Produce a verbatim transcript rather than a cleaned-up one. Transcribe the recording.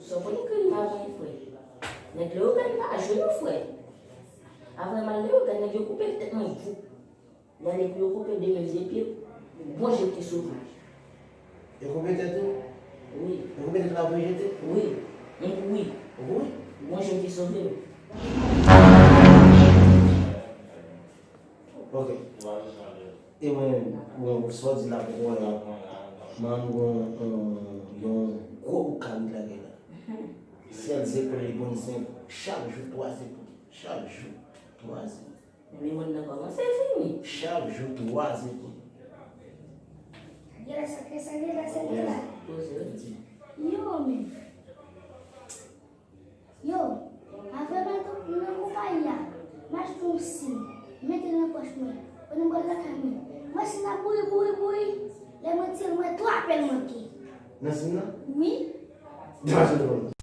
Sa w konnen krim avè frè. Nèg Leyogàn pa jwe non frè. Avè m al Leyogàn, nèg yo koupe tèt mwen voup. Y ale pou yo koupe de men m de pye. Bon, Jezi te sove m. Yo koupe tèt ou? Wi. Yo koupe tèt la pou yo jete? Wi. M wi. Ou wi? Bon, Jezi te sove m. Ok. E mwen menm, bon, sa w di la pou mwen, man, yon, yon, yon gwo boukal li lage la. Sèl zepòl li bon senk, chak jou twa zepòl. Chak jou twa zepòl. Men mond nan kòmanse fini. Chak jou twa zepòl. Gen la sa k fè sa, gen la sa k fè la. Poze wi. Yo, men. Yo, avè m nan konpayi a, m achte yon sim, m mete l nan pòch mwen, pandan m pral lakay mwen. M wè sim nan bouri, bouri, bouri. Lè mwen tire l, m wè twa apèl manke. Nan sim nan? Wi. Degaje telefòn.